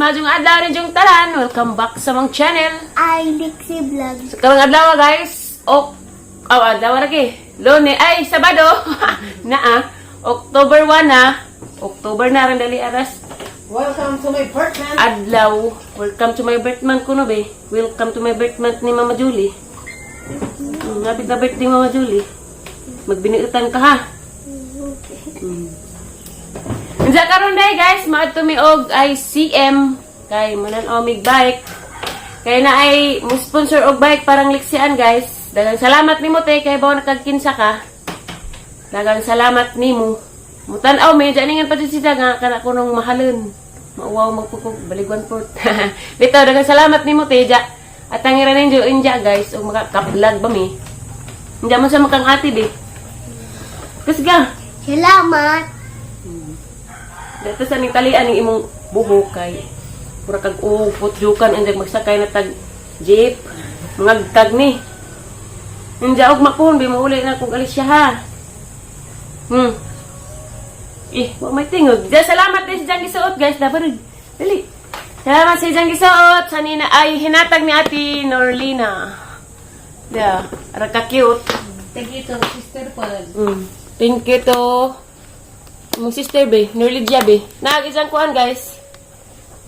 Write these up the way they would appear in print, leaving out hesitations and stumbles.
Maayong adlaw ninyong tanan. Welcome back sa among channel. Ay, Lixie Vlog. So, karong adlaw, guys. Ok, oh, adlaw lagi. Lunes, ay Sabado. Naa, October 1 na. October na rin dali aras. Welcome to my apartment. Adlaw. Welcome to my birth month kuno be. Welcome to my birth month ni Mama Julie. Lapit na birthday, Mama Julie. Magbiniutan ka ha. Unsa karon day, guys, maadto mi og ICM kay munan mig bike. Kay na ay mo sponsor og bike parang liksian, guys. Daghang salamat nimo, te, kay bawo nakagkinsa ka. Daghang salamat nimo. Mutan-aw mi diyan pa jud siya nga kana kunong mahalon. Mauwaw magpukog baligwan port. Bitaw, daghang salamat nimo, te, ja. At ang ira ninyo inja, guys, og makaka-vlog ba mi. Inja mo sa makang ate be. Kusga. Salamat. Dito sa ning talian ning imong buhok kay mura kag putjukan anjag magsakay na tag jeep. Mangagkag ni. Inja og makuhon bi mauli na kog alis siya ha. Eh, wa may tingog. Ja, salamat din sa Jang gisuot, guys. Dapat dali. Salamat sa Jang gisuot sa nina ay hinatag ni Ate Norlina. Yeah, ara ka cute. Thank you to Sister Paul. Thank you to mong sister be, Norlidia be. Naag isang kuan, guys.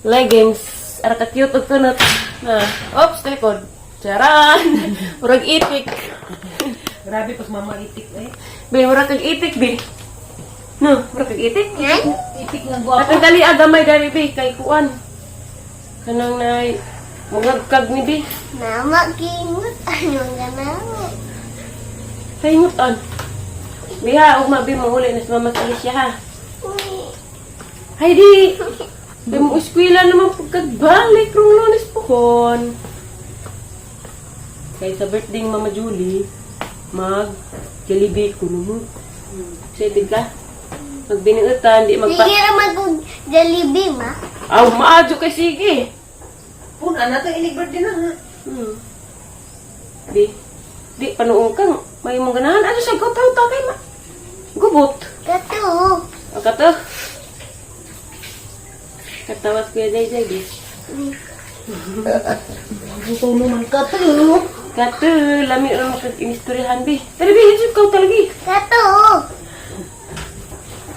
Leggings. Ara ka cute og kunot. Na. Oops, talikod. Charan. Murag itik. Grabe pag mama itik eh. Be, murag kag itik be. No, murag kag itik. Yan? Itik nga At guwapo. ang dali agamay dali be kay kuan. Kanang nay mangagkag ni be. Mama, kingot. Ano nga na? Kaingutan. Biha, ugma be, mahuli na si Mama sa Alicia ha. Heidi! Di mo eskwela naman pagkagbalik rong Lunes pohon. Kay sa birthday ni Mama Julie, mag Jollibee kuno mo. Excited ka? Magbiniutan, di magpa. Sige raman kung Jollibee, ma. Aw, maadyo kay sige. Puna na to inig birthday na ha. Di, di panuong kang may mong ganahan. Ano sa gaw ta kay ma? Gubot. Kato. O kato. Katawas kuya Jay Jay di. Gusto naman ka to. Kato, lami ra mo kag inistoryahan bi. Dali bi, hitsip ka talagi. Kato.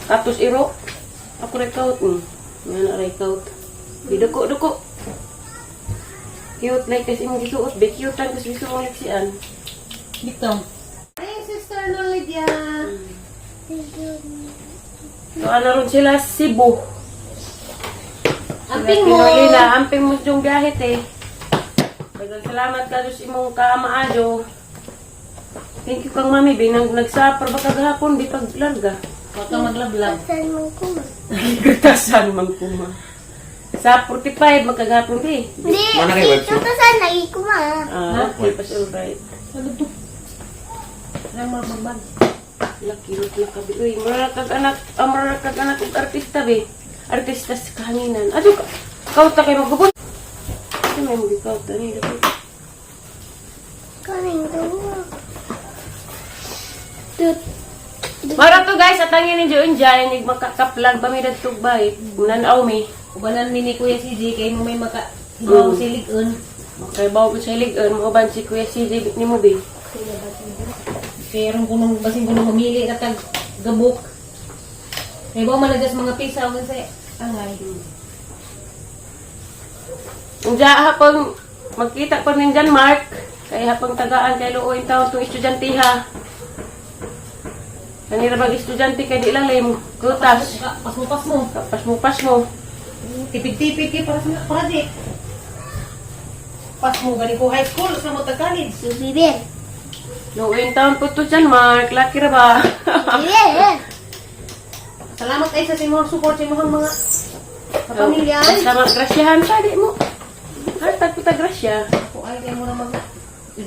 Katos iro. Ako ray kaut. Nga na ray kaut. Di duko duko. Cute like kasi imong gisuot bi, cute tan kasi gisuot ang liksian. Dito. Hey, Sister Lydia. So ano ron sila Cebu. Amping mo. Pinolina, amping mo yung biyahe te. Daghang salamat ka sa imong kaamaadyo. Thank you kang mami binang nagsapar ba kagahapon di paglarga. Huwag kang maglablag. Saan mo kuma? Gatasan man kuma. Sa 45 magkagahapon di. Di, Mana kay si website? Toto saan lagi kuma. Ah, okay, pas alright. Ano to? Ano mga magbag? Laki rot na kabi. Uy, mura kag anak, ah, mura kag anak og artista be. Artista sa kahanginan. Adyo ka. Kauta kay magubot. Ito may mga kauta ni dapat. Kaning duwa. Tut. Mara to, guys, at ang ninyo enjoy nig makakaplag ba mi dadtog bay. Nan-aw mi. Ubanan ni Kuya CJ kay mo may maka hibaw silig-on. Okay, bawo ko sa ligon, mo ban si Kuya CJ ni mo be. Kaya ron kunong basin kunong mamili ka tag gabok. Kay ba malagas mga pisa og sa angay. Unja hapon magkita pa nin John Mark kay hapon tagaan kay luoy taon tong estudyante ha. Kanira bag estudyante kay di lang lay kutas. Pas mo pas mo. Pas mo pas mo. Tipid-tipid kay para sa para di. Pas mo gani ko high school sa mo ta college. Si Bibir. Luoy taon po to John Mark, laki ra ba? Bibir. Salamat ay sa imong support sa imong mga kapamilya. Sama grasyahan pa di mo. Hartag po ta grasya. Ko ay kay mo na mag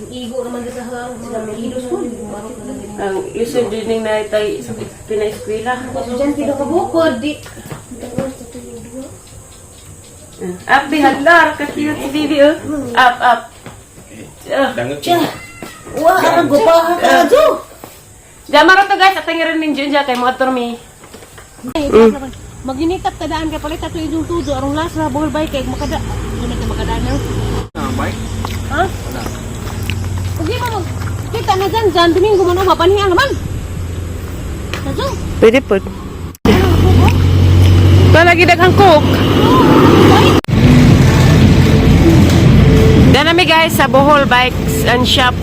igo naman sa mga idos ko. Marot na lang din. Ang lisod din ning na tay pinaeskwela. Estudyante daw ka bukod di. Up bi hadlar ka cute si bibi oh. Up up. Ah. Dangot siya. Wa ang gupaha ka jo. Jamaro to, guys, at ang rin ninyo dyan kay mga tormi. Maginitat ka daan kay palit ato inyong tudo arong last ra Bohol bike kay makada. Ano na makadaan na? Ah, bike? Ha? Ug mo mag kita na dyan dyan Domingo man oh mapanhian naman. Sadyo. Pwede po. Palagi daghang coke. Danami guys sa Bohol Bikes and Shop.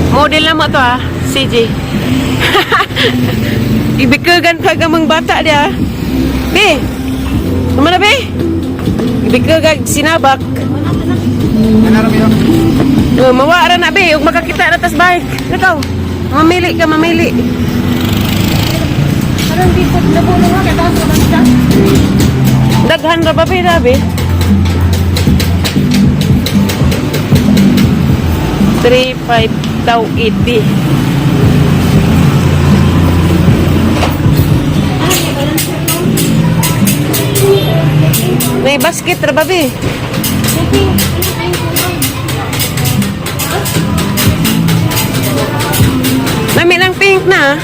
Model na mo to ah, CJ. Ibikagan ka gamang bata dia. Be. Kumana be? Ibikagan sinabak. Oh, mawa ra na be, ug makakita na tas bike. Ikaw. Mamili ka, mamili. Parang di po nabuno nga kay taas naman siya. Daghan ra ba be, dabi? 3, 5 daw 80. May basket ra ba be? Lami ng pink na. Ah.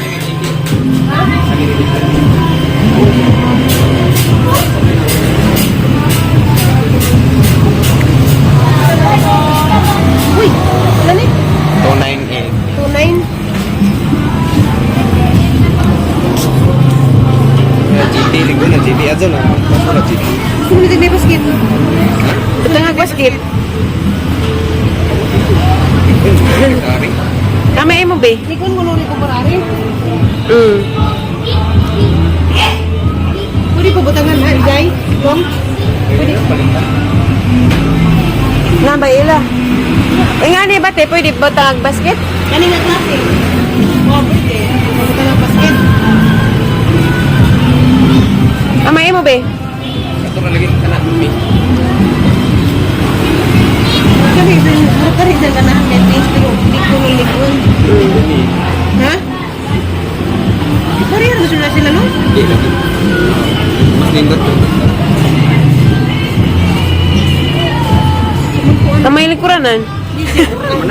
Uy, wala ni. 298. 29. GT, linggo na GT. Adyo na. Ako na GT. Gusto mo na may basket. Ito nga basket. Sorry. Kami mo be. Likon mo nuri ko parari. Pwede po butangan ha, Jai? Long? Pwede. Palitan. Na ba ila? Uy nga ni ba te, pwede ba tag basket? Kani nga klase. Oh, pwede. Butangan basket. Amay mo be. Ito na lagi. Kana. Mi. Kami din, murag ka rin dyan ganahan may pink pero hindi ko likon. Ha? Pareho na sila sila, no? Hindi lagi. Mas nindot to. Kamay likuranan.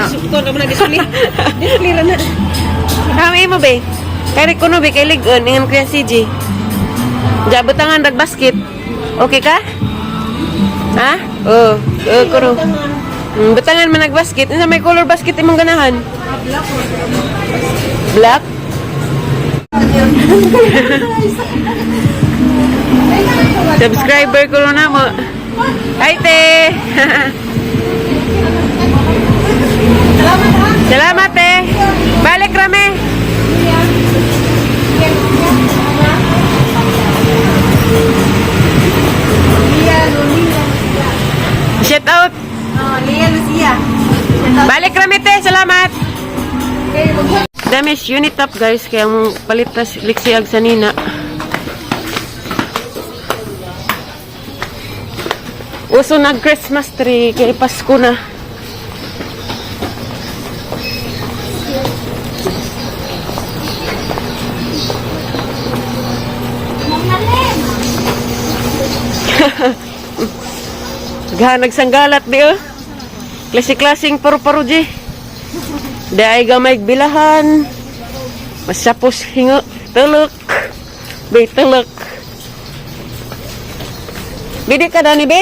Sukton ka mo na display. Display ra na. Kamay mo be. Kay kuno be kay ligon ingon kuya CJ. Jabutangan rag basket. Okay ka? Ha? Oh, oh kuno. Butangan man nag basket. Unsa may color basket imong ganahan? Black. Subscriber ko na mo. Hi te. Salamat te. Balik rame. Shout out. Oh, Lia Lucia. Balik rame te. Salamat. Damage unit up guys kaya mong palit tas liksiag sa nina. Uso na Christmas tree kay Pasko na. Gahan nagsanggalat di oh. Klase-klaseng paru-paro di. Dahil gamay bilahan. Masapos hingo. Tulok. Be, tulok. Bidi ka dani, be?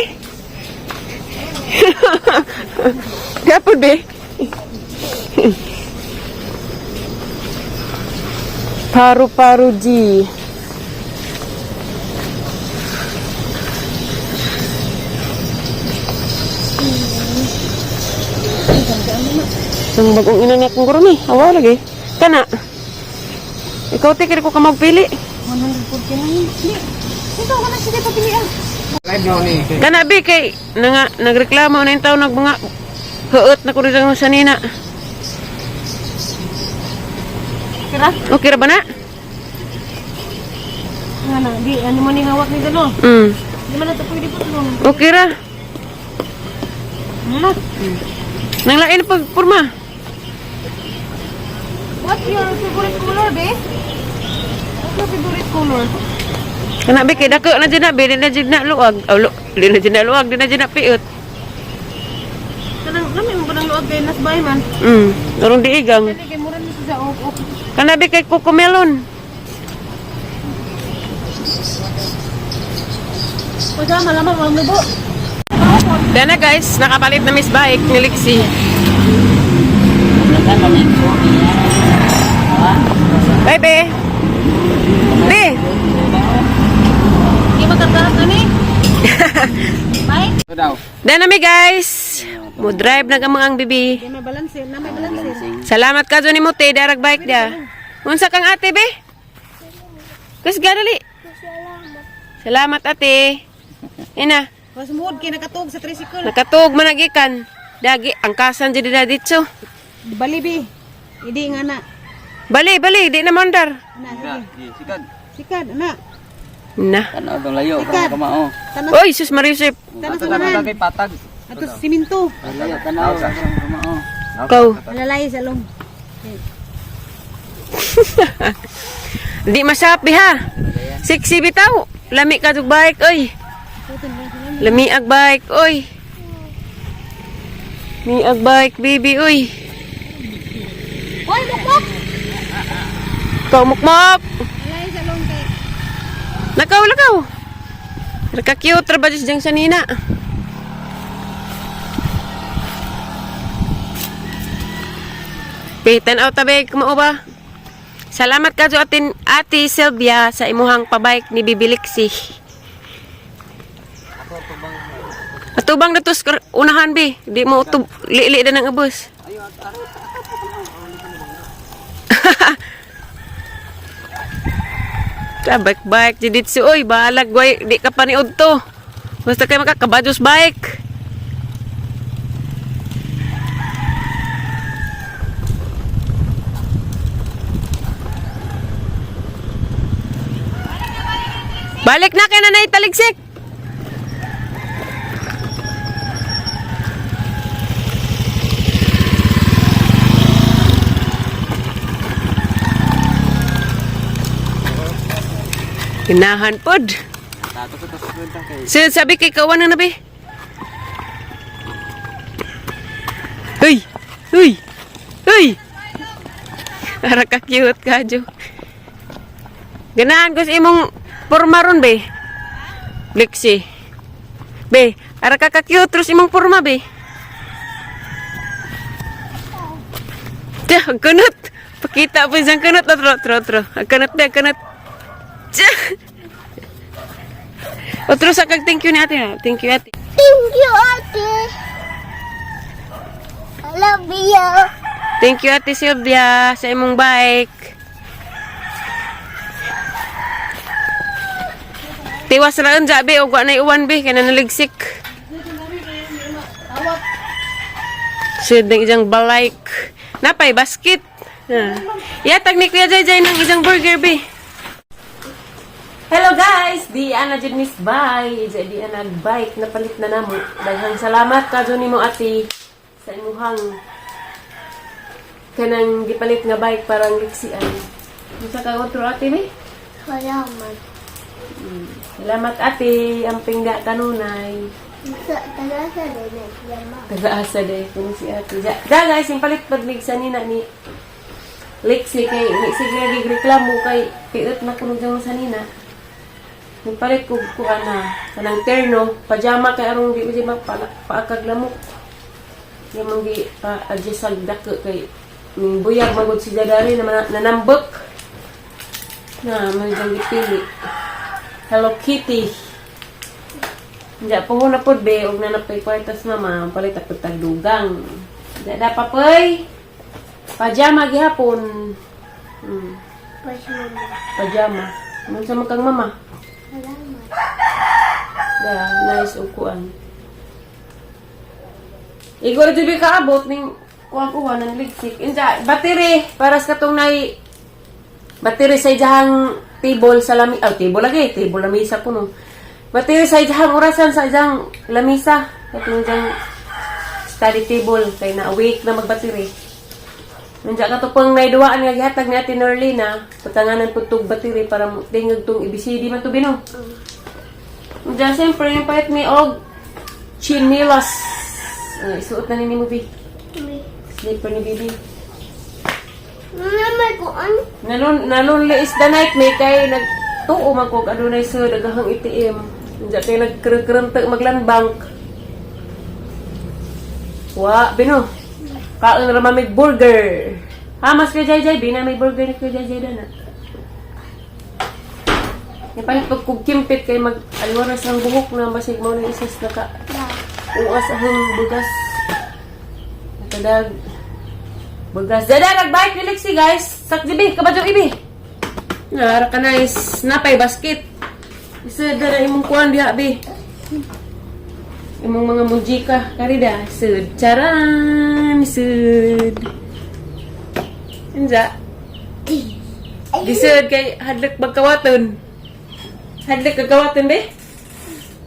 Gapon, be. Paru-paru di. Ang bagong ina na akong guro ni. Awa lagi. Kana. Ikaw te, kaya ko ka magpili. 149. Ito ka na sige papilian. Live na ni. Kana be kay nanga nagreklamo na yung tao nag mga huot na kuno sa nina. Kira? Okay ra ba na? Nga na, di ano mo ni hawak ni gano. Di man na to pwede po tulong. Okay ra. Ano na? Nang lain pag purma. What's your favorite color, be? What's your favorite color? Kana be kay dako na jud na be, di na jud na luag. Oh, di na jud na luag, di na jud na piot. Kanang lami mo ba ng luag kay nas bay man? Dorong diigang. Kani kay mura ni siya og og. Kana be kay kukumelon. Pajama lamang walang lubo. Dana guys, nakapalit na Miss Bike ni Lixie. Bye, be. Be. Di magkakaras na ni. Bye. Dana mi guys. Mo drive na gamang ang bibi. Di may balanse, na may balanse. Salamat ka ni mo te darag bike dia. Unsa kang ate be? Kus gadali. Salamat. Salamat ate. Ina, Was mood kay nakatug sa tricycle. nakatuog man nagikan. Dagi angkasan jud na ditso. Bali bi. Idi nga na. Bali, bali, di na mondar. Na, sige. Sikad, na. Na. Tanaw tong layo Sikad. kamao. Tanaw, Oy, sus Mariusip. tanaw sa unahan. Kay patag. Ato sa siminto. Layo tanaw kamao. Go. Malalay sa long. Di masapi ha. Sexy bitaw. Lami ka tug bike oy. Lami ag bike oy. Mi ag bike baby oy. Hoy, mukmok! Ikaw mukmok. Malalay sa long kay. Lakaw lakaw. Raka cute ra ba diyang sanina. Pitan out tabi kumao ba? Salamat ka atin Ate Sylvia sa imuhang pabike ni Bibiliksi. Atubang na to unahan bi, di mo utub lili na ng ubos. Ta bike bike di ditso oy, balag gway di ka paniud to. Basta kay makakabadjos bike. Balik na kay nanay taligsik. Ginahan pod. Tato ko tas kwenta kay. So, sabi kay kawan na nabi. Uy! Uy! Uy! Ara ka cute ka, Jo. Ganahan ko sa imong porma ron, be. Lexi. Be, ara ka ka cute ros imong porma, be. Tiya, ang kunot. Pakita po isang kunot. Otro, otro, otro. Ang kunot, be, ang kunot. Tiya. Otro sa kag thank you ni ate. Ha. Thank you ate. Thank you, ate. I love you. Thank you Ate Sylvia sa imong bike. Tiwas ra unja be og wa nay uwan be kay nanaligsik. Sid ng isang balike. Napay basket. Ha. Yatag ni Kuya Jay Jay ng isang burger be. Hello guys! Di ana jud miss bye. Di di ana bike napalit na namo. Daghang salamat kadto nimo ate sa imuhang kanang gipalit nga bike parang liksian. Unsa ka otro ate be? Salamat. Salamat ate, ang pingga kanunay. Sa tagasa din na siya ma. Taga-asa day kuno si ate. Ja, ja guys, yung palit padmig sa nina ni Lexi kay ni sige lagi reklamo kay piot na kuno jang sa nina. Yung palit ko ko ana kanang terno, pajama kay arong di ko di paakag lamok. Yung manggi pa adjust sa dako kay ning buyag magud si Jadari na nanambok. Na man jang gipili. Hello Kitty. Hindi po na po be, og na napay kwartas mama, palit ako tagdugang. Hindi na pa poy. Pajama gihapon. Pasalamat. Pajama. Mun sa kang mama. Salamat. Da, nice og kuan. Igor jud kaabot ning kuan kuan ng ligsik. Inja, battery para sa katong nay battery sa ijahang table sa lami, oh, table lagi, table lamisa kuno. Battery sa ijahang orasan sa ijahang lamisa, katong ijahang study table kay na awake na magbattery. Nandya ka to pang naiduwaan nga gihatag ni Ate Norlina, patanganan po tug battery para mo tingog tong ABCD man to bino. Diyan, siyempre, yung palit ni Og chinilas. Isuot na ni mo, Bi. Slipper ni Bibi. May kuan. Nalon, nalonely is the night, may kay nagtuo man kog adunay sa dagahang ATM. Diyan kayo nagkrkrente maglandbank. Wa, bino. Kaon ra may burger. Ha, mas kay Jai Jai, bina may burger ni kay Jai Jai dana. Napalit pag kog kimpit kay mag alwaras ang buhok na basig mo na isas naka uas ang bugas. Nakadag bugas. Dada nagbike ni Lexi guys. Sakdibi kabadyo ibi. Nara ka na is napay basket. Isa dara imong kuan diha bi. Imong mga mujika karida sud charan sud. Inja. Gisud kay hadlok magkawaton. Hadlok kagawaton be.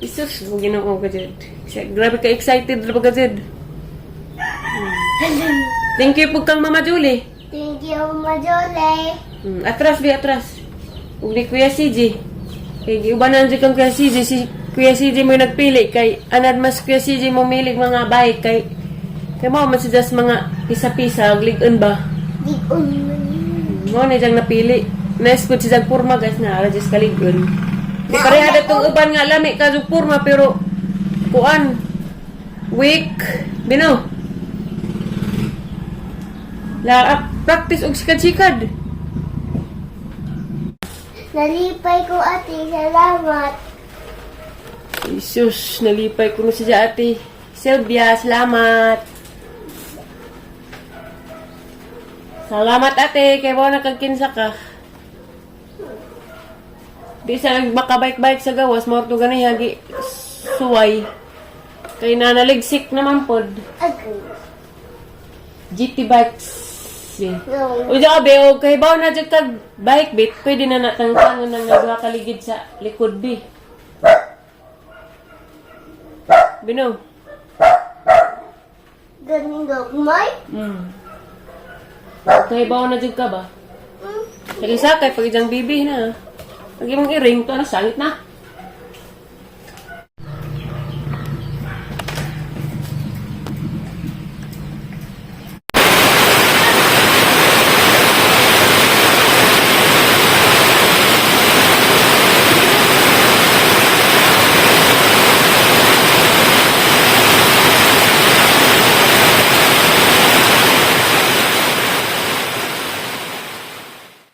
Isus, mo Ginoo ka jud. Grabe ka excited ra ba ka jud. Thank you po kang Mama Julie. Thank you, Majole. Atras bi atras. Ug ni Kuya CJ. Kay giubanan jud kang Kuya CJ, si Kuya CJ mo yung nagpili kay anad mas Kuya CJ mo milig mga bike kay kay mao man siya just mga pisa-pisa ug lig-on ba. Di un. Mo ni jang napili. Nice pud siya porma guys na ara just kalig-on. Di pareha datong uban nga lami ka jud porma pero kuan weak bino. La practice og sikad-sikad. Nalipay ko ate, salamat. Jesus, nalipay ko na siya ate. Sylvia, salamat. Salamat ate, kay mo nakagkinsa ka. Di sa makabike-bike sa gawas, mo to gani hagi suway. Kay nanaligsik naman pod. Agree. GT bikes. Eh. No. O di abe, o kay baw na jud kag bike bit, pwede na natangtangon ng nagduha kaligid sa likod bi. Bino. Ganing gagmay? Kay baw na jud ka ba? Hmm. Kay isa kay pag ijang bibi na. Pag imong iring to na sangit na.